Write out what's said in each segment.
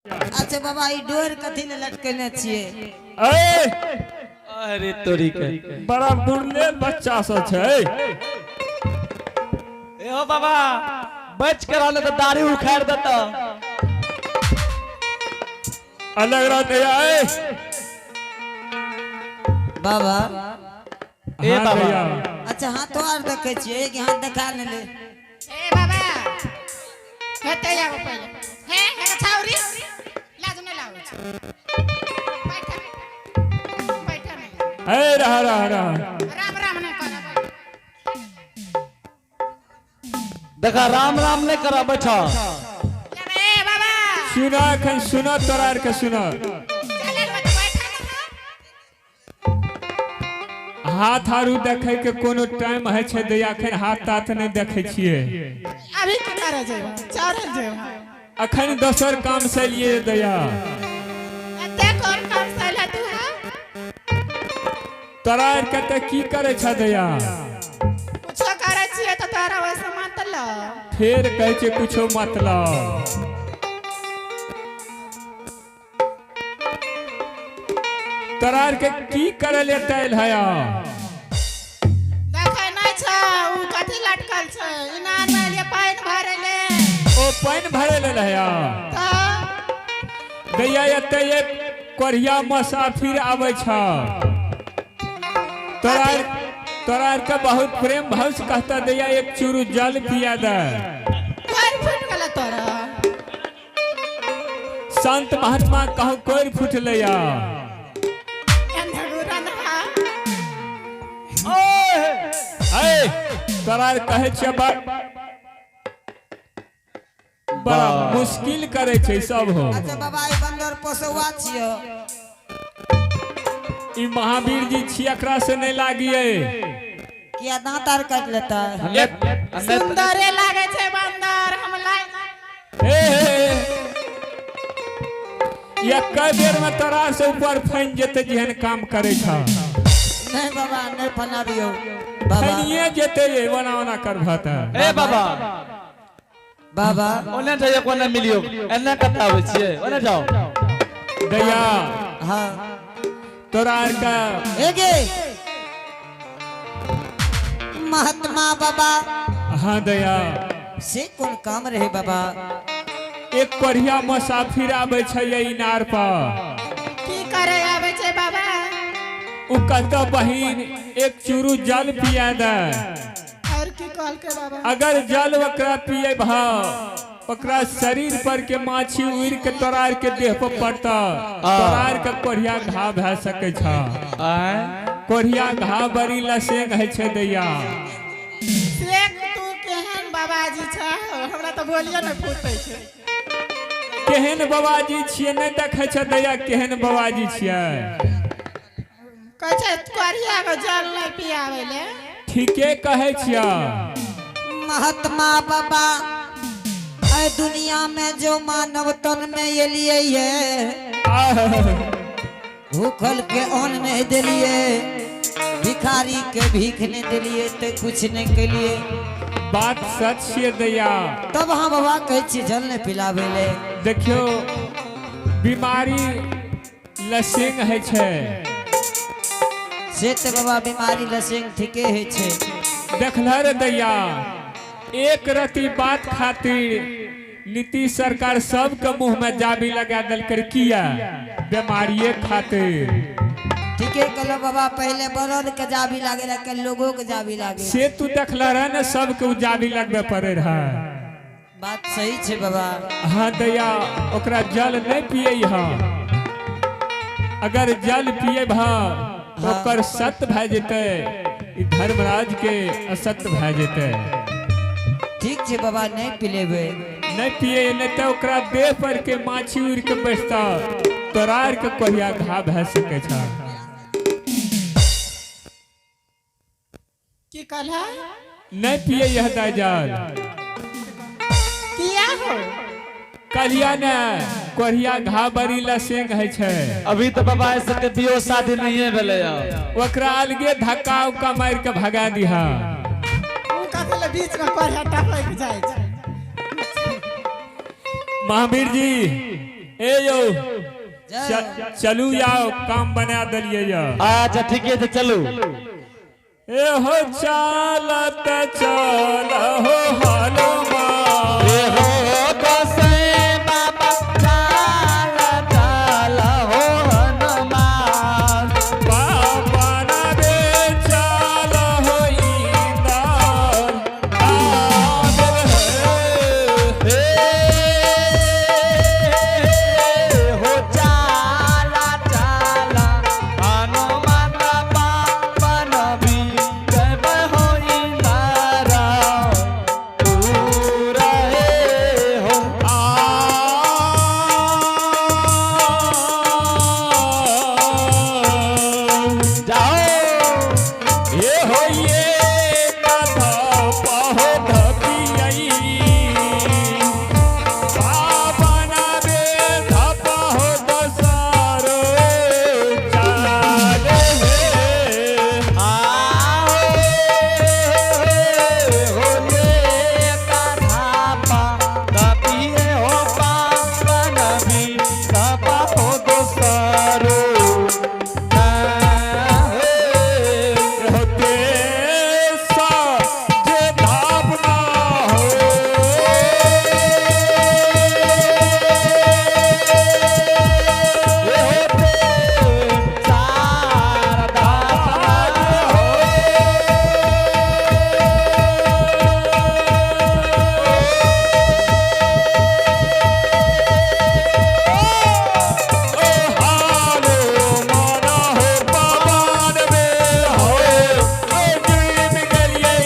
अच्छा बाबा, ई डोर कथी ले लटकेने छियै? ए। अरे तोरी के। बड़ा बुढ़ले बच्चा सब छै। ए हो बाबा, बच के रहले तो दाढ़ी उखाड़ देता। अलग रहते ए। बाबा। ए हाँ बाबा। भैया। अच्छा, हाथो आर देखै छियै? एक हाथ देखा ने ले। ए बाबा, हेते आबो पहिले। हे हे छाउरी, लाज नहि लागै छै? बैठ बैठ नहि। ए, रह रह रह। राम राम नहि करब। देखा, राम राम नहीं करा, बैठा। ए बाबा। सुना एखन, सुन, तोरा आर के सुन। चले तऽ बैठ ना। हाथ आरू देखै के कोनो टाइम होइ छै दैया? एखन हाथ ताथ नहि देखै छियै। अभी की करे जेब? चढ़ल जेब? अखन दोसर काम से लिए दैया। एते कोन काम से अइला तू? हा। तोरा आर के तऽ की करै छ दैया? कुछो करै छियै तऽ तोरा वैसे मतलब। फेर कहै छै कुछो मतलब। तोरा आर के की करै ले तैल है? देखै नहि छै, उ कथी लटकल छै? इनार में एलियै पानि भरै ले। ओ, पानि भरे लेल है? तऽ। दैया, एते एक कोढ़िया मुसाफिर आबै छ। तोरा आर के बहुत प्रेम भाव से कहता, दैया, एक चूरू जल पिया दे। कोरि फुटि गेलै तोरा? संत महात्मा कहूँ कोरि फुटलैया? एन्ने हा। ऐ, तोरा आर कहै छियै, बड़ा मुश्किल करै छै सब हो। अच्छा बाबा, ई बंदर पोसौआ छियो? ई महावीर जी छी, एकरा से नहीं लागिए। किया, दांत आर काटि लेता? सुन्दरे लागै छै बन्दर हम लाइ। हे हे, ये कई बेर में तोरा से ऊपर फैन जेते, जेहन काम करे छ। नहीं बाबा, नहीं फनाबियो बाबा। फैनिए जेते, ये ओना ओना करबह तऽ। ए बाबा। बाबा। ओने जाइए, कोने मिलियो, एने कत्ता आबै छियै? ओने जाओ। दैया। हाँ। तोरा आर के एगे महात्मा बाबा। हाँ दैया। से कोन काम रहे बाबा? एक कोढ़िया मुसाफिर आबै छै ये इनार पर। की करे आबै छै बाबा? उ कहता, बहिन, एक चूरू जल पिया दे। और की कहलकै बाबा? अगर जल ओकरा पिए भाव, ओकरा शरीर पर के माछी उड़ के तोरा आर के देह पर पड़ता, तोरा आर के कोढ़िया घाव भए सकै छ। आय? कोढ़िया घाव बड़ी लसेंग होइ छै दैया। से तू केहन बाबाजी छ, हमरा तऽ बोलियो नहि फूटै छै। केहन बाबाजी छियै? नहि देखै छ दैया, केहन बाबाजी छियै? कहै छै कोरिया के जल नहि पियाबै ले। ठीके कहै छियै। महात्मा बाबा, ऐ दुनिया में जो मानव तन में एलिए है, आह, भूखल के अन्न नहीं देलिए, भिखारी के भीख नहीं देलिए, तो कुछ नहीं केलिए। बात सच छियै दैया। तब हाँ बाबा, कहै छियै जल नहीं पिलाबै ले? देखियौ, बीमारी लसेंग होइ छै। से तऽ बाबा, बीमारी लसेंग ठीके होइ छै। देखल रे दैया, एक रति बात खातिर नीतीश सरकार सबके मुंह में जाबी लगा देलकै। किया? बीमारिये खातिर। ठीके कहलो बाबा, पहले बरद के जाबी लागे रहे, लोगों के जाबी लागे। से तू देखल रहे ने, सबके उ जाबी लगबे पड़े रहे। बात सही छै बाबा। हाँ दैया, ओकरा जल नहीं पिए हा। अगर जल पिए भा तो ओकर सत भए जेतै, ई धर्मराज के असत भए जेतै। ठीक छै बाबा, नहीं पिलेबै। नहीं पिए, नहीं तऽ ओकरा देह पर के माछी उड़ के बैठता, तोरा आर के कोढ़िया घाव भए सकै छ। की कहला? नहीं पिए यह दाई जल। किया हो? कलिया ने, कोढ़िया घाव बड़ी लसेंग होइ छै। अभी तो बाबा सबके बियो शादी नहीं भेलै। ओकरा अलगे धक्का उक्का मारि के भगा दिहा। उ कथी ले बीच में कोरिया टपक जाइ छै? महावीर जी, ए यौ, जय। चलू आओ, काम बना देलियै यौ। अच्छा ठीक है, चलू। ए हो चलत चल हो हनुमान। ए हो गोसाई बाबा चाल चाल हो हनुमान। बाबा रे चल हो इंदर आदर है। हे हो चाला चाला हनुमान बाबा नबी जय हो इंदारा तू रहे हो। आ जाओ। ये हो ये कथा पहो धपियई, बाबा रे धपा हो दसारो चाले हे। आओ हो ये कथा कपिए हो पापा नबी सपा हो दोसरो होते सा जे धाप ना हो। ओ हालो माना हो पवन में हो, ओ डूब गेलियै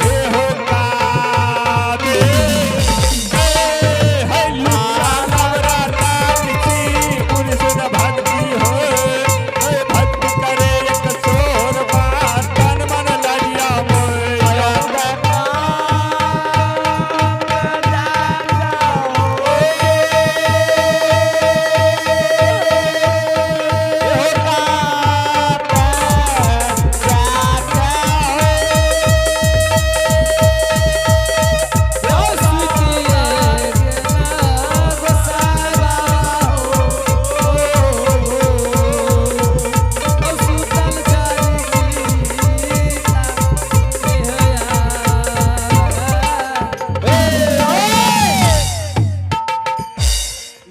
हे हो काबे। ए हे लुच्चा नवरा रात छी, पुरुष न भक्ति हो, ए भक्ति करे एक सोर बार, तन मन लड़िया मोया।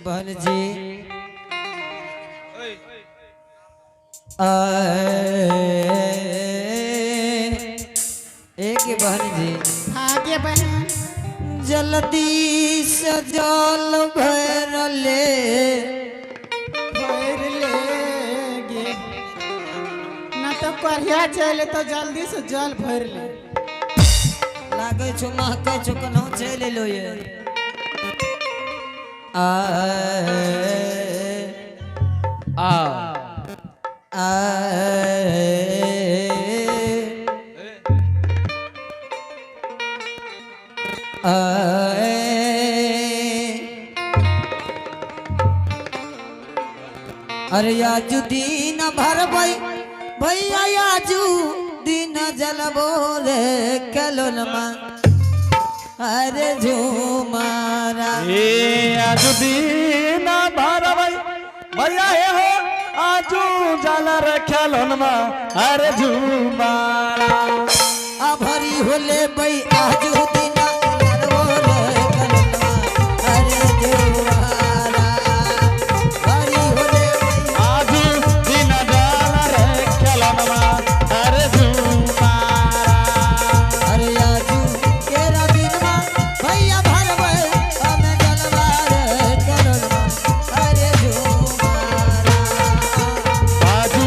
बहन जी आए, एक बहन जी। आगे बहन। जल्दी से जल भर ले। भर ले गे ना तो करिया चले तो जल्दी से जल भर ले। लागे छो महके छो कन्हो चलि एलो ये। आए, आए, आए। अरे आजू दिन भरबै भैया, आजू दिन जलबो रे कलोनमा, अरे झूमारा। आजू दिन भरबै भैया हे हो आजू जल रे खेलनमा अरे झूमारा। अभरी होले बै आजू दिन जलबो रे कलोनमा, अरे झूमारा। भरी होले आजू दिन जल रे खेलनमा अरे झूमारा। अरे आजू केरा दिनमा भैया भरबै हम जलवा रे कलोनमा, अरे झूमारा। आजू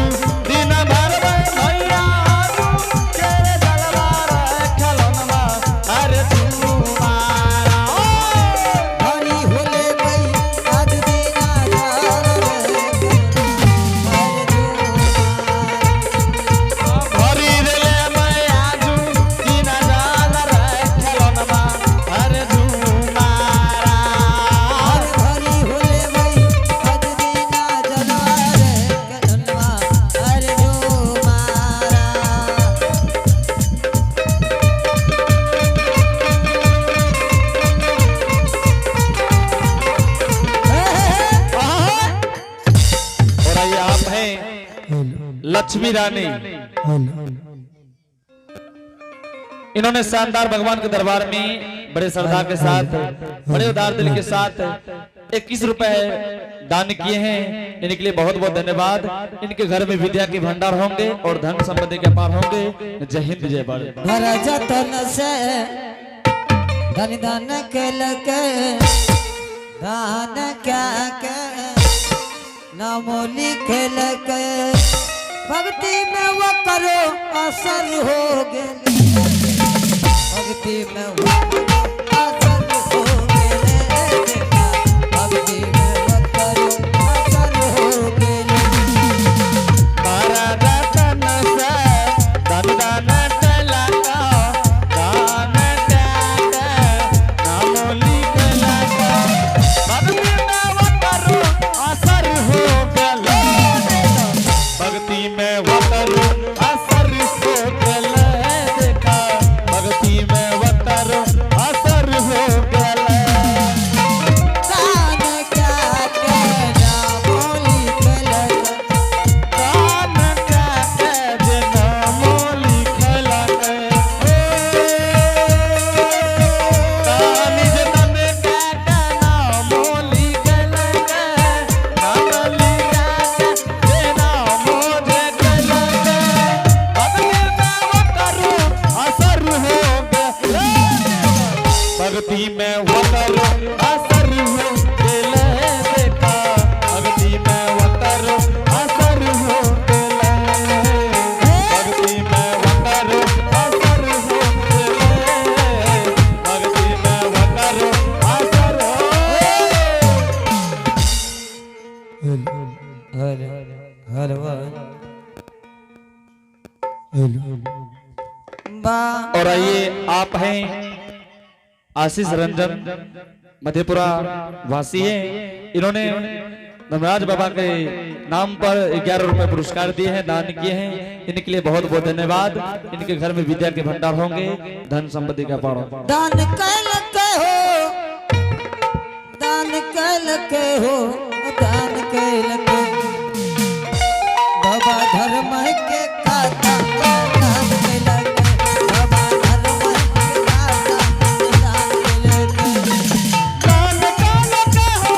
दिन भरबै भैया आजू के लक्ष्मी रानी, इन्होंने शानदार भगवान के दरबार में बड़े श्रद्धा के साथ, बड़े उदार दिल के साथ 21 रुपए दान किए हैं। इनके लिए बहुत बहुत धन्यवाद। इनके घर में विद्या के भंडार होंगे और धन संपत्ति के पार होंगे। जय हिंद, जय भारत। घर जतन से धन धन केलक, दान क्या के नामो लिखलक, भक्ति में वो करो असर हो गेल, भक्ति में वो असर हो गेल, भक्ति में वो करो असर हो गेल। तारा रतन से धन धन तलका, दान त्याग नाम लिखलका, भक्ति में वो करो असर हो गल, भक्ति में वो करो असर हो गल, देखा भक्ति में वो करो असर हो गल। दान क्या के नामो लिखलक, दान त्याग नाम लिखलक, दान जतन त्याग नाम लिखलक, नाम लिखलक जे नाम लिखलक, भक्ति में वो करो असर हो गया, भक्ति में वो करो असर हो गेल, देखा भक्ति में वो करो असर हो गेल, भक्ति में वो करो असर हो गेल, भक्ति में वो करो असर हो। हर हर बा। और आइए, आप हैं आशीष रंजन, मधेपुरा वासी हैं। इन्होंने धर्मराज बाबा के नाम पर 11 रुपए पुरस्कार दिए हैं, दान किए हैं। इनके लिए बहुत बहुत धन्यवाद। इनके घर में विद्या के भंडार होंगे, धन संपत्ति का पार होगा। दान कैलक हो, दान कैलक हो, दान कैलक बाबा धर्म के खाता, दान कैलक बाबा धर्म के खाता, दान कैलक। दान कैलक हो,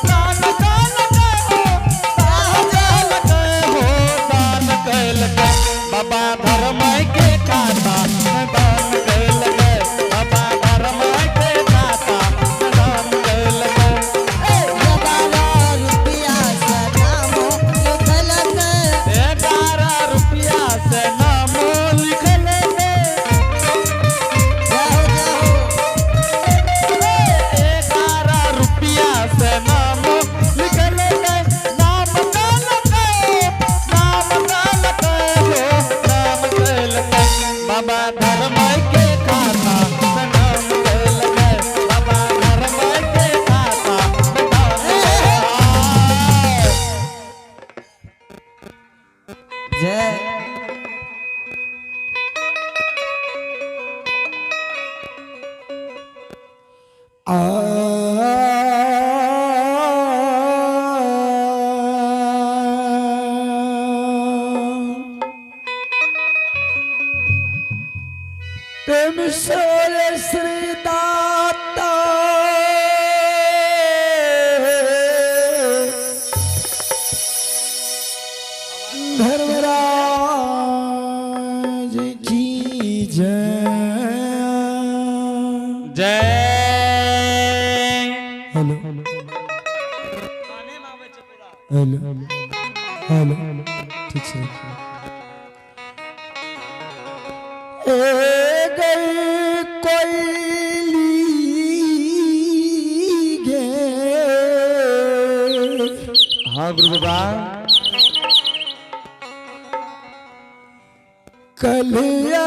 दान कैलक हो, दान कैलक हो, दान कैलक बाबा धर्म के खाता, दान कैलक बाबा धर्म के खाता, दान कैलक। 11 रुपया से नामो लिखलक, 11 रुपया से नाम लिखलक, जाओ जाओ। 11 रुपया से नाम लिखलक, नाम कैलक, नाम कैलक हो, नाम कैलक बाबा धर्म के खाता, नाम कैलक बाबा धर्म के खाता, नाम कैलक। जय प्रेम सोरे श्री दाता धर्मराज की जय। जय। हेलो हेलो हेलो, ठीक छै। ए गई कोयली गे, हाँ गुरु बाबा। कलिया।